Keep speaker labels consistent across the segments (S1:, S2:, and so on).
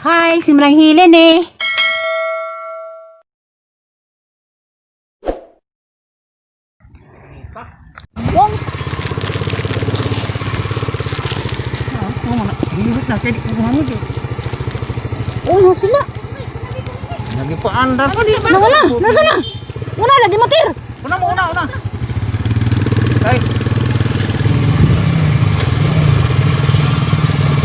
S1: Hi, si Manang Hilen eh.
S2: Wong. Hiwit na kay di ko mo di.
S1: Oh, na sila.
S2: Lagi pa andar pa di.
S1: Naga na, naga na. Una lagi matir.
S2: Una mo una una. Ay.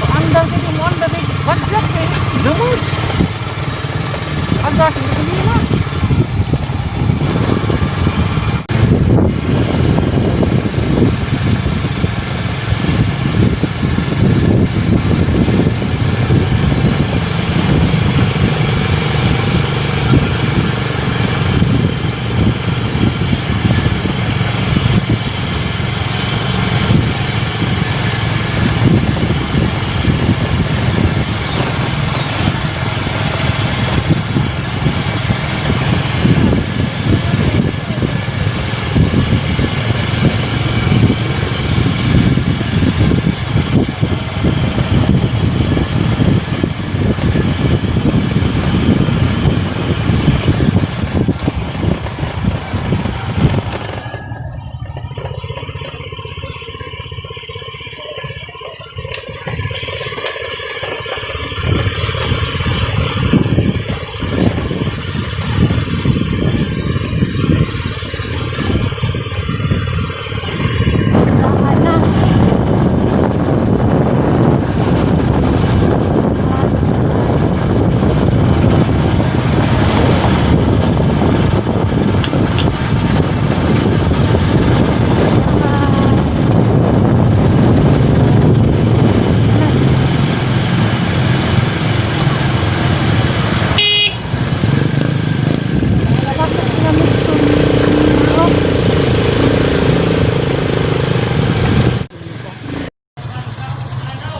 S2: Paandar kay mo andar kay badlak kay. Damos. Andar kay lima.
S1: Tama na.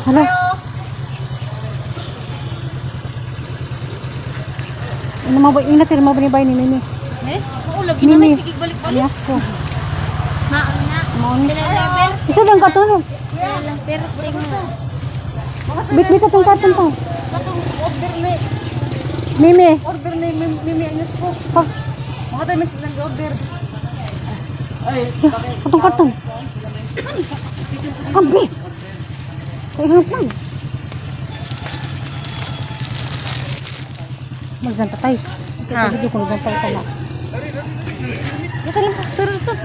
S1: Hala. Ano mo ba ingat mo ba ni bay ni Mimi?
S3: Eh, oo, lagi na
S1: Mimi.
S3: may sige balik-balik.
S1: Yes ko.
S3: Mauna.
S1: Mauni. Isa lang karton. Bit bit atong karton to.
S3: Order ni,
S1: Mimi.
S3: order ni Mimi Agnes ko.
S1: Pa,
S3: Mga tayo mas nag-order.
S1: atong karton. Ambi. Kailangan man. Magdanta tayo.
S3: Ha.
S1: Sige kung magdanta ka na.
S3: Ito lang po, sir, sir.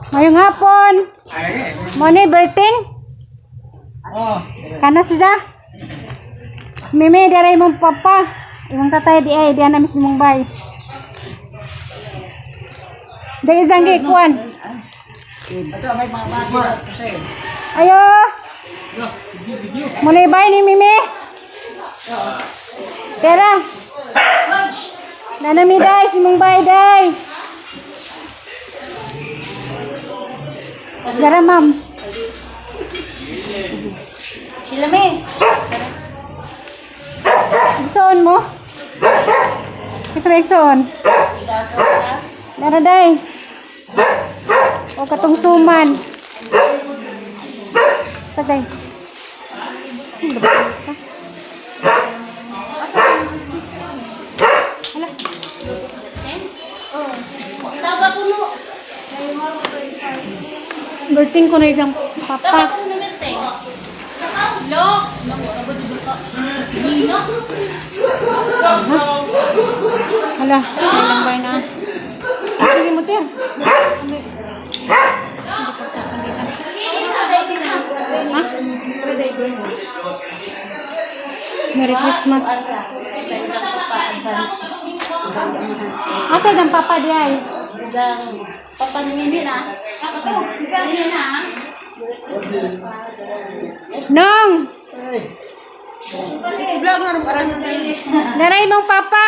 S1: Ngayong hapon. Mone Berting. Kana sila? Mimi, daray mong papa. Imong tatay di ay, di na mismo mong bay. Dali janggi kuan. Ayo. Mone bay ni Mimi. Tera. Nana mi day, si mong bay day. Dara ma'am.
S3: Sila me.
S1: Igsoon mo? Ito na igsoon. Dara day. O katong suman. Tagay.
S3: Taba puno.
S1: Berting ko na isang papa.
S3: Puno merte. Lo. Nino.
S1: Hala, ilang bay na. Sige mo, Ter. Ha? Merry Christmas. Asa ang papa di ay?
S3: Papa ni Mimi na. Nino na.
S1: Nong! Naray mong papa.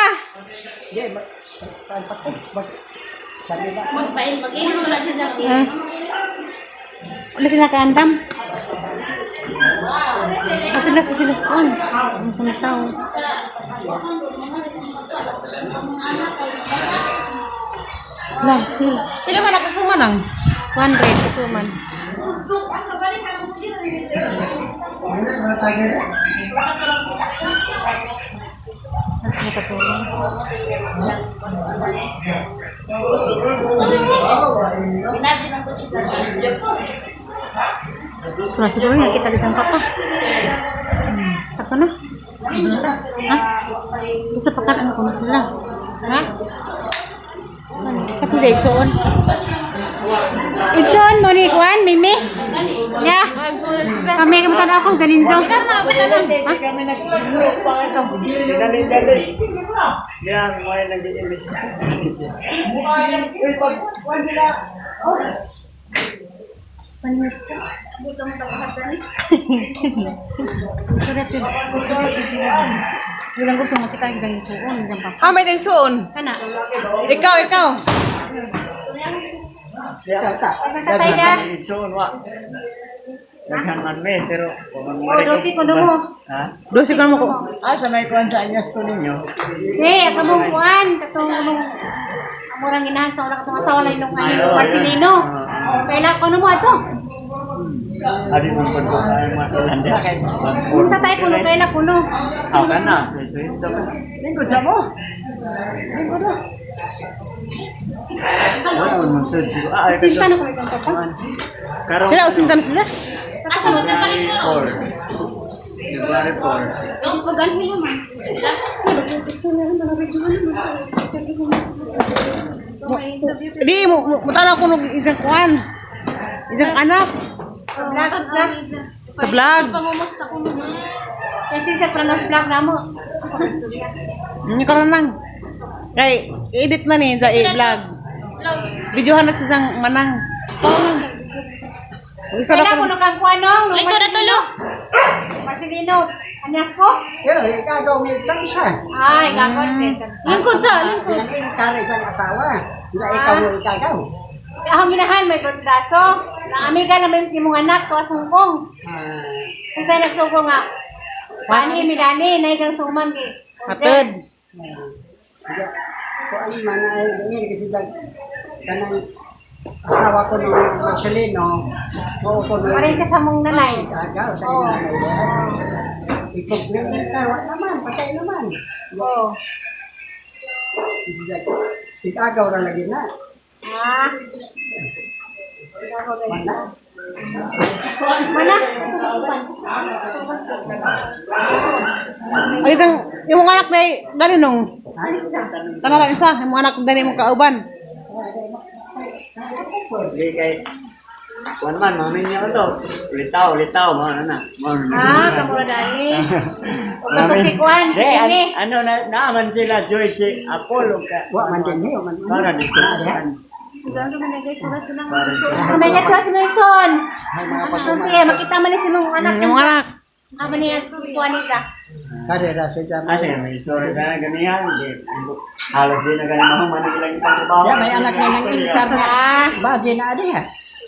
S3: Magpain, mag-inom sa sila.
S1: Ah. Wala sila kaandam. Ah, sila sa sila sa Ang mga tao. Lang, sila.
S2: Pila man ako sumanang?
S1: 100 kasuman. Wala siguro nakita dito ang papa. Tako na. Ha? Basta pagkat ano ko na sila. Ha? Kato sa Ibsoon. Ibsoon mo ni Juan, Mimi. Ya. Kami kami tanaw akong ganinzo. Ha?
S4: Dali-dali. Grabe, mo lang nag-iimis.
S1: Walang gusto makita ang isang isuon, isang papa.
S3: Ah, may tayong suon.
S1: Kana.
S3: Ikaw, ikaw.
S1: Ang tatay na.
S4: Itsoon, wa. Daghan man me, pero
S1: Oh, dosi ko mo.
S4: Ha?
S3: Dosi ko naman ko.
S4: Ah, sa may kuan sa anyas ko ninyo.
S1: Eh, ako mong kuan, katong mong amurang ginahan sa wala katong asawa na ilong ano, Marcelino. Kaila ko mo ato.
S4: Adi man pud ko tayo mga Irlanda.
S1: Kung tatay kuno kaila kuno.
S4: Ah, kana. So ito. Lingkod sa mo. Lingkod na. Wala man sad siguro. Ah, ay,
S1: Sinta na ko itong papa.
S4: Karon.
S3: Sila, utsinta na sila.
S4: Asa mo dyan 4. February 4.
S1: Pag-anhi naman.
S3: Di, mo, mo, mutanaw ko nung isang kuan. Isang anak.
S1: Vlog sa.
S3: Sa vlog.
S1: Pangumusta ko mo. Kasi sa pranos vlog na mo.
S3: Hindi ko lang. Kay, edit man eh, sa i-vlog. Videohan na sa isang manang. Gusto na
S1: Kaila
S3: ko.
S1: kuno kang kuanong.
S5: Lingkod na tulo.
S1: Marcelino, anyas ko?
S6: Yo, ikaw may siya.
S1: Ay, gago siya.
S5: Lingkod sa, lingkod.
S6: Pinag-inkari kang asawa. Nga ikaw mo ikagaw.
S1: Akong ginahan, may braso. Na amiga na may simong anak, to sa Hong Kong. Kasi nagsugo nga. Pani mi dani, nay kang suman kay.
S3: Hatod.
S6: Nga, kuan man ay ganyan kasi dag kanang asawa ko nung Marcelino, oo ko nung
S1: Parin ka sa mong nanay.
S6: ikagaw sa inyo nanay. Ikog ng inkar, wa naman, patay naman.
S1: Oo.
S6: Ikagaw ra lagi na.
S1: Ah.
S6: Mana?
S1: Mana?
S3: Ay, isang, yung anak na dali nung. Tanara isa, yung anak dali mong kauban.
S4: Di kay kuan man mami niya to. Ulitaw, ulitaw mo na na. Mo na.
S1: Ah, kamura dani. O kato si Juan, si
S4: Di,
S1: Mimi.
S4: ano na naaman sila Joy si Apollo ka.
S6: Wa man din niyo man.
S4: Para dito sa Para
S1: May nga sila si Wilson.
S6: Ay mga pagkuman.
S1: Sige, makita man ni si mong anak.
S3: Yung anak.
S1: Kama niya kuan niya.
S6: Kare ra siya dyan.
S4: Ah, sige, may story na ganiyan. Di, halos di na gani mahuman ang ilang ipangtrabaho.
S6: Ya, may anak na ng inkar na. Baje na adi ha.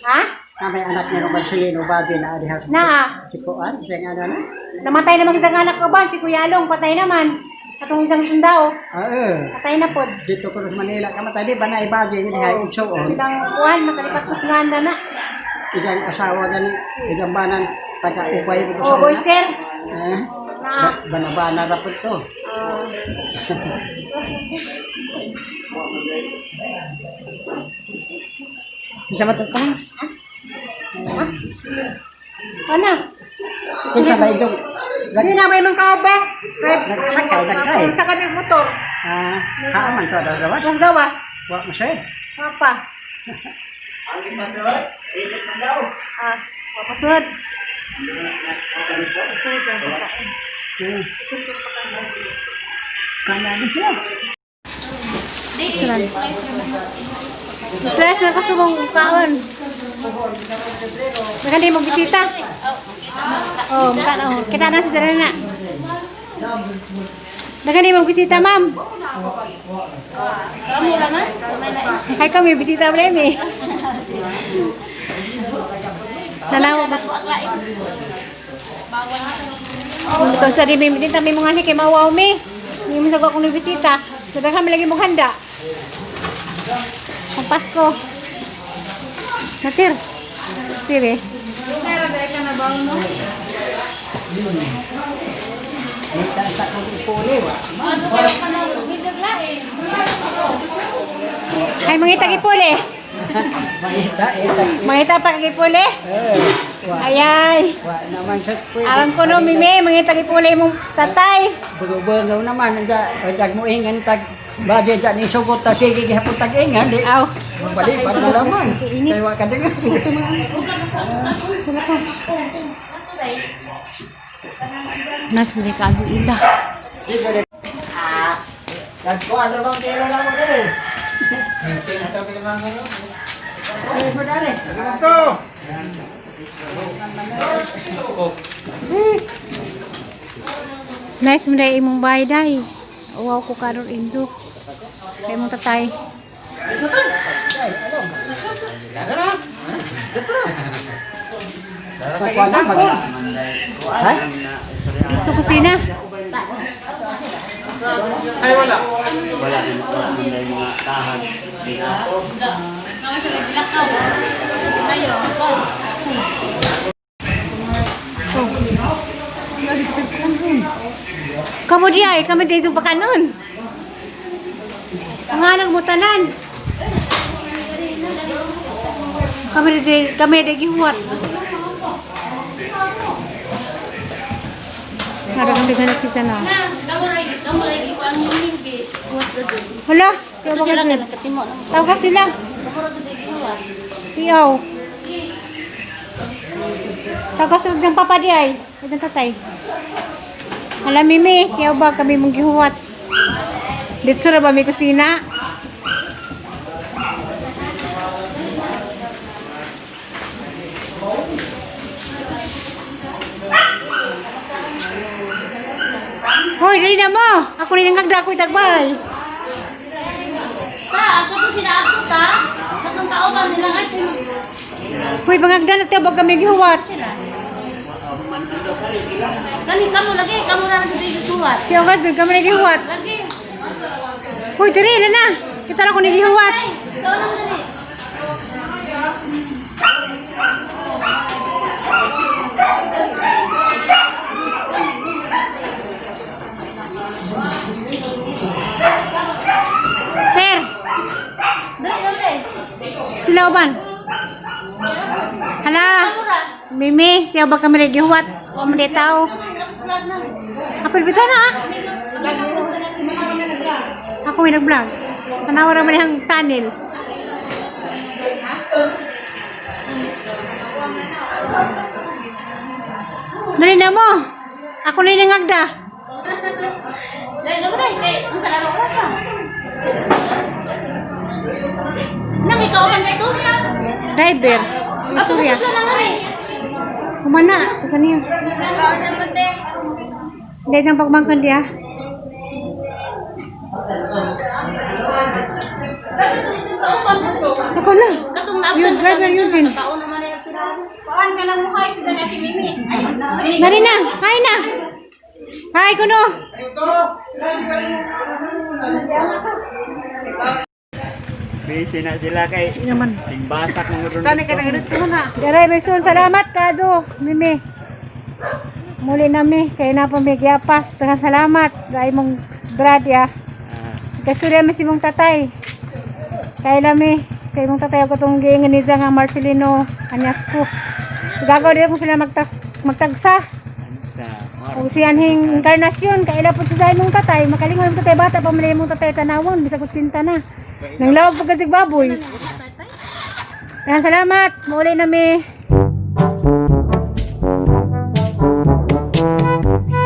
S1: Ha?
S6: Na may anak ni Marcelino, baje na adi ha.
S1: Na.
S6: Si Kuan, siya nga ano na.
S1: Namatay naman isang anak ko ba? Si Kuya Along, patay naman. Katong isang sundao.
S6: Ah, eh.
S1: Patay na pod.
S6: Dito ko sa Manila kamatay di ba na ibaje yun ha igsuon.
S1: Silang kuan, makalipat sa sunganda na.
S6: Ilang asawa gani, ilang banan taga ubay ko
S1: Oh, boy sir.
S6: Eh,
S1: Na.
S6: bana-bana ra pud to.
S3: Sa matag pa lang.
S1: Ano?
S6: Kinsa ba ijong
S1: Hindi na may mga kaoba.
S6: Nagsakay, nagkay.
S1: Sa kami motor.
S6: Ah, haaman to daw gawas.
S1: Gawas gawas.
S6: Wa mo sir.
S1: Papa.
S4: Ang pasod, init man daw.
S1: Ah, papasod.
S6: Kanani siya.
S1: Stress na gusto mong kaon. Baka di mo bisita. Oh, mukha na. Oh. Kita na si Serena. Baka di mo bisita, ma'am.
S5: Kamu raman? Kamay na eh.
S1: Ay kami bisita mo rin eh. Nalawa ba?
S5: Ako ang lain.
S1: Ito sa di may din kami mga ni kay mawaw mi. Hindi mo sa akong bisita. So kami lagi mong handa. Ang Pasko. Natir. Natir eh.
S5: dai ka na ba no?
S6: Kita sa kong ipuli wa.
S5: Ano kayo ka na medyo lain.
S1: Ay, mangita gipuli.
S6: Mangita ita.
S1: Mangita pa gipuli.
S6: Eh, wa
S1: Ayay.
S6: wa naman sa pwede.
S1: Aram ko no, Mimi, mangita gipuli mong tatay.
S6: Bugo-bugo naman anja jag mo ingan tag bagay dyan ni sugot ta sige gihapon tag ingan di.
S1: Aw.
S6: Bali pa na laman. Kay wa ka dingan.
S1: Nas mo ka ila.
S4: Nagkuhan na bang kilo lang mo dali?
S1: Nice mo dai imong bahay dai. Uwaw ko karon Enzo. Kay imong tatay.
S6: Sa kuan na mag. Ha?
S1: Dito sa kusina.
S2: Ay, wala.
S4: Wala na mga mga tahan. Di na.
S1: Kamu di ay, kami dito pa kanon. Ang anak mo tanan. Kami di kami di gihuwat. Nara kami gana si Tana.
S5: Na, kamo ra ko ang muning gi buhat ra dun.
S1: Hala, tiyaw
S5: Kato
S1: ba
S5: sila
S1: ka
S5: kay nagkatimo na.
S1: Tawag ka sila.
S5: Kamo ra gud gihuwat.
S1: Tiyaw. Tawag ka sila ng papa di ay. Ito tatay. Hala, Mimi, tiyaw ba kami mong gihuwat? Dito ra ba may kusina? Hoy, dali na mo. Ako rin ang gagda ko itagbay.
S5: Ta, ako to sila ako ta. Katong kauban nila nga sila.
S1: Hoy, pangagda na tiyaw ba kami gihuwat?
S5: Sila. Kani kamo lagi, kamo ra gud gihuwat.
S1: Tiyaw ka dun, kami nagihuwat.
S5: Lagi.
S1: Hoy, dali na na. Kita na ko nagihuwat.
S5: Ay, ikaw na mo dali.
S1: Per,
S5: Dali, dali.
S1: sila uban. Hala, Mimi, tiyaw ba kami nagihuwat? O mga tao. Apil bitaw na ah. Ako may nag-vlog. Tanawa naman yung channel. Dali na mo. Ako na yung nangagda.
S5: Dali, dali, dali. Kay, unsa na oras ah? Nang ikaw man dito?
S1: Driver.
S5: Ako
S1: Surya.
S5: sila na nga eh.
S1: Kumana. Ito ka niya.
S5: Kaon na mo te.
S1: Hindi siyang pagmangkan diya.
S5: Dali to itong kauban dito.
S1: Ako na.
S5: Katong naabtan
S1: Yun, driver, Eugene.
S5: Kaon naman na sila.
S1: Marina, hi na. Hi, kuno.
S4: Busy na sila kay
S1: Naman.
S4: Tingbasak ng ron.
S3: Tani ka nang dito na.
S1: Daray, Megson, salamat kado. Mimi. Muli nami, kay na pa may giapas. Daghang salamat. Dahil mong brad ya. Kasturya mi si mong tatay. Kay lami, sa imong tatay ako tong giingon ni nga Marcelino Anyasco. Gagaw din ko sila magtagsa.
S4: Sa
S1: Kung siyan hing inkarnasyon, kaila po sa imong tatay, makalingon imong tatay bata pa man imong tatay tanawon, bisag kutsinta na. Nang lawag pagka baboy. Daghang salamat. Muli nami.